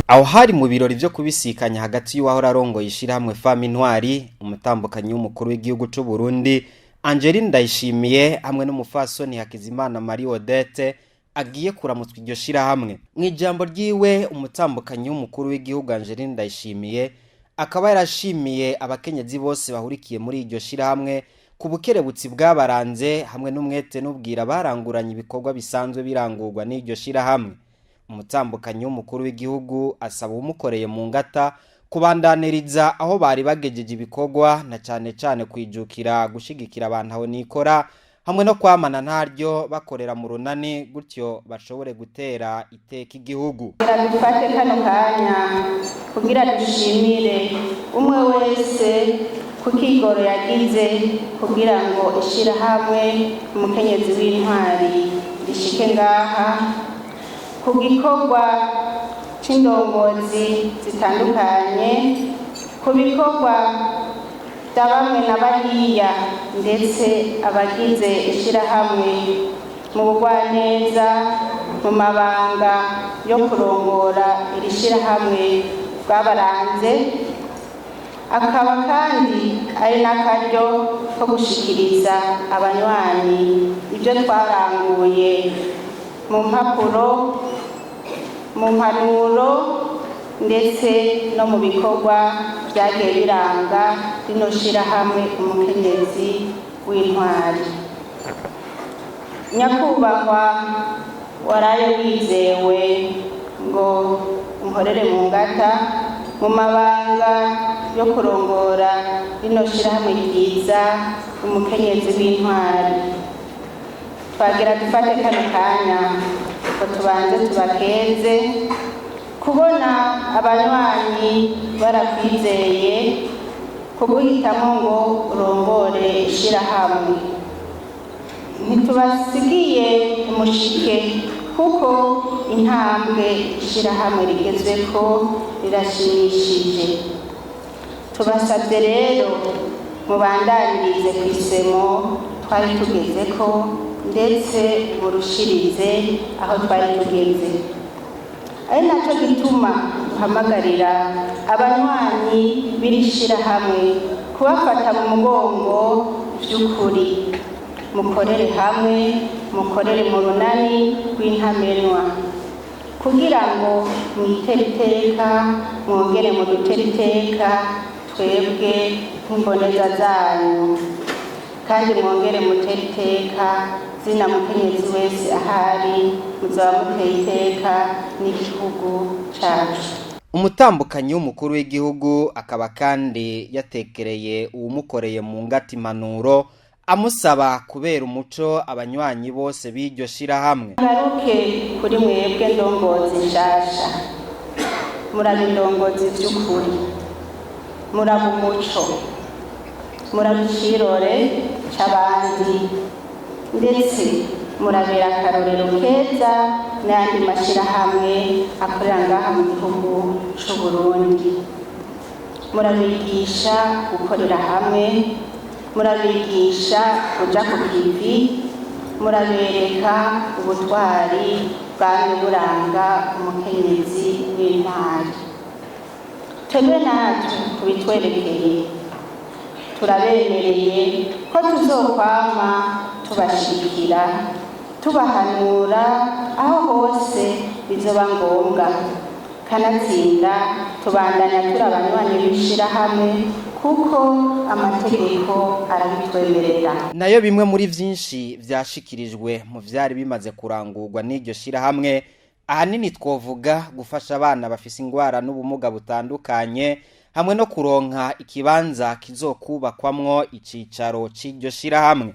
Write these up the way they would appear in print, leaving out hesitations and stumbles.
Aho hari mu birori vyo kubisikanya hagati y'uwahora arongoye ishirahamwe Femme Intwari, umutambukanyi w'umukuru w'igihugu c'u Burundi Angeline Ndayishimiye, hamwe n'umufasoni Hakizimana Marie Odette agiye kuramutswa iryo shirahamwe. Mu ijambo ryiwe, umutambukanyi w'umukuru w'igihugu Angeline Ndayishimiye akaba yarashimiye abakenyezi bose bahurikiye muri iryo shirahamwe ku bukerebutsi bwabaranze hamwe n'umwete n'ubwira baranguranye ibikorwa bisanzwe birangurwa n'iryo shirahamwe. Umutambukanyi w'umukuru w'igihugu asaba uwumukoreye mu ngata kubandaniriza aho bari bagejeje ibikorwa, na cane cane kwijukira gushigikira abantu aho nikora hamwe no kwamana ntaryo bakorera mu runani, gutyo bashobore gutera iteka igihugu. Kugira dufate kano kanya kugira dushimire umwe wese ku kigoro yagize kugira ngo ishirahamwe Umukenyezi w'Intwari rishike ngaha, ku gikorwa c'indongozi zitandukanye, ku bikorwa bya bamwe na bariya, ndetse abagize ishirahamwe mu bugwaneza mu mabanga yo kurongora iri shirahamwe bwabaranze. Akaba kandi ari n'akaryo ko gushikiriza abanywanyi ibyo twaranguye mu mpapuro, mu mpanuro, ndetse no mu bikorwa byagiye biranga rino shirahamwe Umukenyezi w'Intwari. Nyakubahwa waraye wizewe ngo unkorere mu ngata mu mabanga yo kurongora rino shirahamwe ryiza Umukenyezi w'Intwari, twagira dufate kano kanya ngo tubanze tubakeze kubona abanywanyi barakwizeye kuguhitamo ngo urongore ishirahamwe. Ntitubasigiye umushike, kuko intambwe ishirahamwe rigezweko rirashimishije. Tubasabye rero mubandanirize ku isemo twari tugezeko, ndetse murushirize aho twari tugeze. Ari nacyo gituma duhamagarira abanywanyi b'iri shirahamwe kubafata mu mugongo by'ukuri, mukorere hamwe, mukorere mu runani rw'intamenwa, kugira ngo mwitere iteka, mwongere mudutere iteka twebwe nk'imboneza zanyu, kandi mwongere mutere iteka zina mukenyezi wese ahari. Muzaba muteye iteka n'igihugu cacu. Umutambukanyi w'umukuru w'igihugu akaba kandi yatekereye uwumukoreye mu ngata impanuro, amusaba kubera umuco abanywanyi bose b'iryo shirahamwe. Ngaruke kuri mwebwe ndongozi nshasha. Muraba indongozi vy'ukuri, muraba umuco, muraba icirore c'abandi, ndetse murabera akarorero keza n'ayandi mashirahamwe akorera ngaha mu gihugu c'u Burundi. Murabigisha gukorera hamwe, murabigisha kuja ku kivi, murabereka ubutwari bwamye buranga umukenyezi w'intwari. Twebwe natwe kubitwerekeye, turabemereye ko tuzokwama tubashigikira, tubahanura aho hose bizoba ngombwa. Kanatsinda tubandanya turi abanywanyi b'ishirahamwe, kuko amategeko arabitwemerera. Nayo bimwe muri vyinshi vyashikirijwe mu vyari bimaze kurangurwa n'iryo shirahamwe, ahanini twovuga gufasha abana bafise ingwara n'ubumuga butandukanye, hamwe no kuronka ikibanza kizokubakwamwo icicaro c'iryo shirahamwe.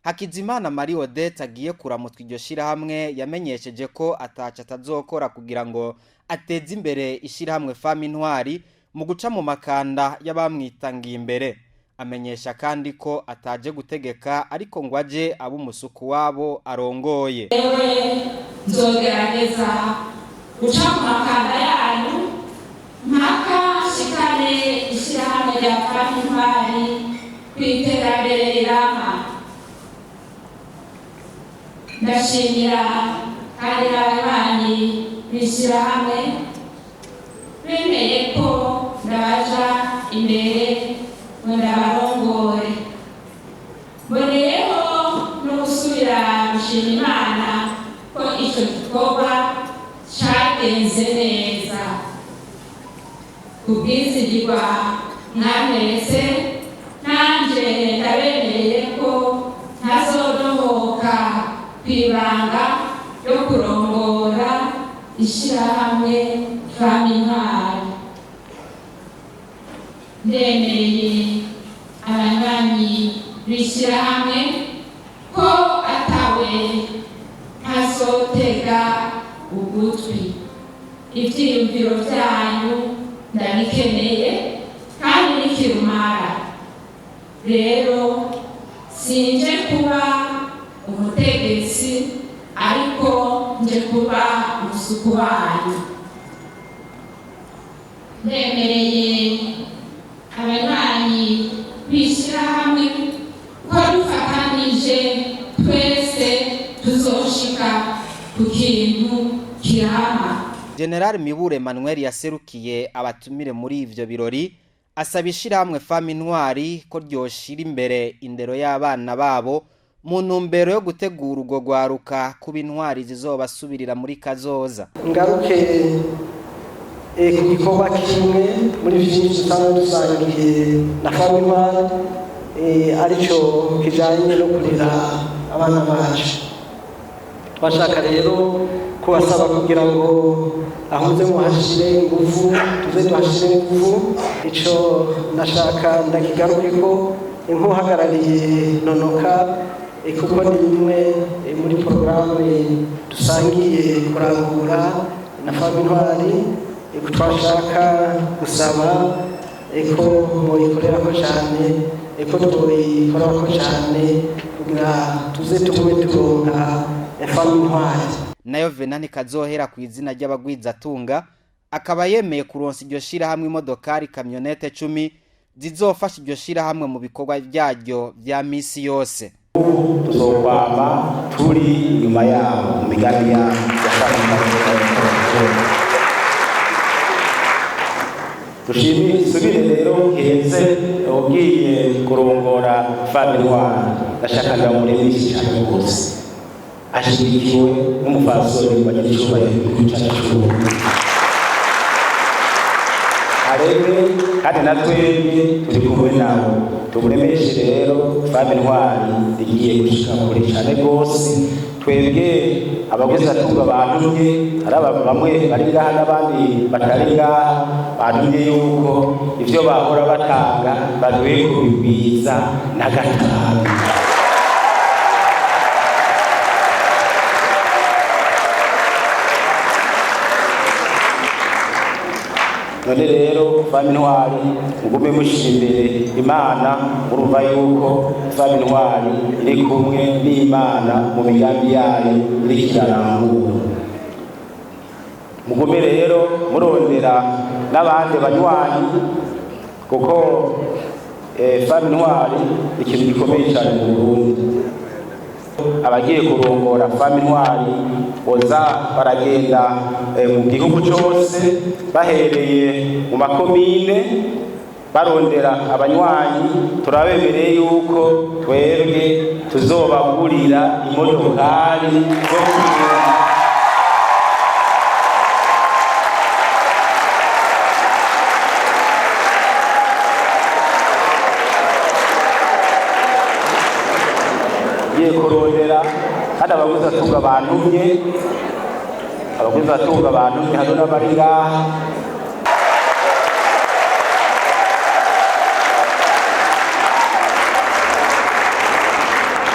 Hakizimana Marie Odette agiye kuramutswa iryo shirahamwe yamenyesheje ko ataco atazokora kugira ngo ateze imbere ishirahamwe Femme Intwari mu guca mu makanda y'abamwitangiye imbere. Amenyesha kandi ko ataje gutegeka, ariko ngo aje abe umusuku wabo arongoye. Ewe nzogerageza guca mu makanda yanyu mpaka nshikane ishyirahamwe rya Femme Intwari ku iterambere rirama. Ndashimira kandi n'abanywanyi b'ishyirahamwe. Bemeye ko ndabaja imbere ngo ndabarongore. Mboneyeho no gusubira gushima Imana ko ico gikorwa cagenze neza kubwizigirwa mwamweretse. Nanje ndabemereye ko ntazodohoka kw'ibanga yo kurongora ishirahamwe Famintwari. Ndemereye abanywanyi b'ishirahamwe ko atawe ntazotega ugutwi. Ivyiyumviro vyanyu ndabikeneye kandi nikirumara. Rero sinje kuba umutegetsi, ariko nje kuba umusuku wanyu. Ndemereye abanywanyi b'ishirahamwe ko dufatanije twese tuzoshika ku kintu kirama. General Mibure Emmanuel yaserukiye abatumire muri ivyo birori asaba ishirahamwe Fama Intwari ko ryoshira imbere indero y'abana babo mu ntumbero yo gutegura urwo rwaruka kuba intwari zizobasubirira muri kazoza. Ngaruke ku gikorwa kimwe muri vyinshi dusanzwe dusangiye na Fama Intwari, arico kijanye no kurera abana bacu. Twashaka rero kubasaba kugira ngo ahuze muhashire ingufu, tuze duhashire ingufu. Ico nashaka ndakigaruke ko nk'uhagarariye Nonoka, kuko ni imwe muri porogaramu dusangiye kurangura na Fama Intwari. Twashaka gusaba ko muyikorerako cyane, ko tuyikorerako cyane kugira tuze tugume turonka Fama Intwari. Nayo Venani Kazohera ku izina ry'abagwizatunga akaba yemeye kuronsa iryo shirahamwe imodokari kamyonete 10 zizofasha iryo shirahamwe mu bikorwa vyaryo vya misi yose. Tuzokwama turi inyuma yabo mu migambi yabo ya Fama Intwari. Dushimire subire rero heze ugiye kurongora Fama Intwari. Ndashaka ndamuremeshe cyane rwose, ashyigikiwe n'umupfasoni wa nyir'icyubahiro w'igihugu cyacu cy'Uburundi arebe, kandi na twebwe turi kumwe nawe tumuremeshe. Rero Fama Intwari igiye gushika kure cyane rwose. Twebwe abagwizatunga bantumye, ari bamwe bari ngaha n'abandi batari ngaha, bantumye yuko ivyo bahora batanga baduhe kubigwiza na gatanu. None rero Fama Intwari mugume mushira imbere Imana. Urumva yuko Fama Intwari iri kumwe n'Imana mu migambi yayo iriko irarangura. Mugume rero murondera n'abandi banywanyi, kuko Fama Intwari ikintu gikomeye cyane mu Burundi. Abagiye kurongora Fama Intwari boza baragenda mu gihugu cyose, bahereye mu makomine, barondera abanywanyi. Turabemereye yuko twebwe tuzobagurira imodokari zo kugenda. Ngiye kurondera kandi abaguzi bantumye, abaguzi bantumye hano n'abari ngaha.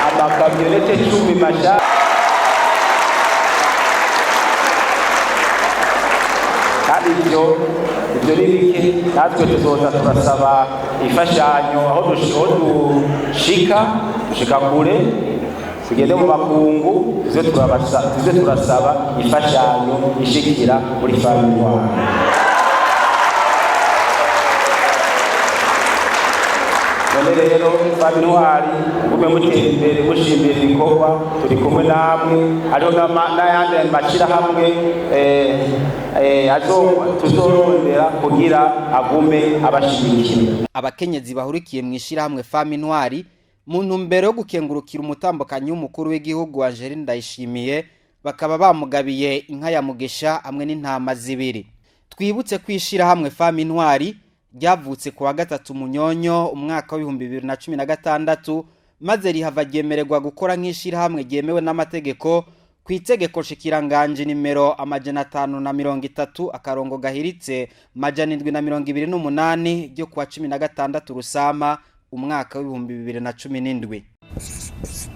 Amakamyonete 10 masha kandi ibyo ni bike. Natwe tuzoza turasaba imfashanyo aho dushika, dushika kure, tugende mu makungu, tuze turasaba imfashanyo ishikira muri Fama Intwari. None Rero Femme Intwari, mugume mutera imbere, mushimira ibikorwa, turi kumwe namwe. Hariho n'ayandi mashyirahamwe tuzorondera kugira agume abashigikira. Abakenyezi bahurikiye mu ishirahamwe Femme Intwari, mu ntumbero yo gukengurukira umutambukanyi w'umukuru w'igihugu Angeline Ndayishimiye, bakaba bamugabiye inka ya Mugisha hamwe n'intama zibiri. Twibutse ko ishirahamwe Femme Intwari ryavutse ku wa 3 Munyonyo umwaka wa 2016, maze rihava ryemererwa gukora nk'ishirahamwe ryemewe n'amategeko ku itegeko nshikiranganji nimero 530/728 ryo kuwa 16 Rusama umwaka wa 2017.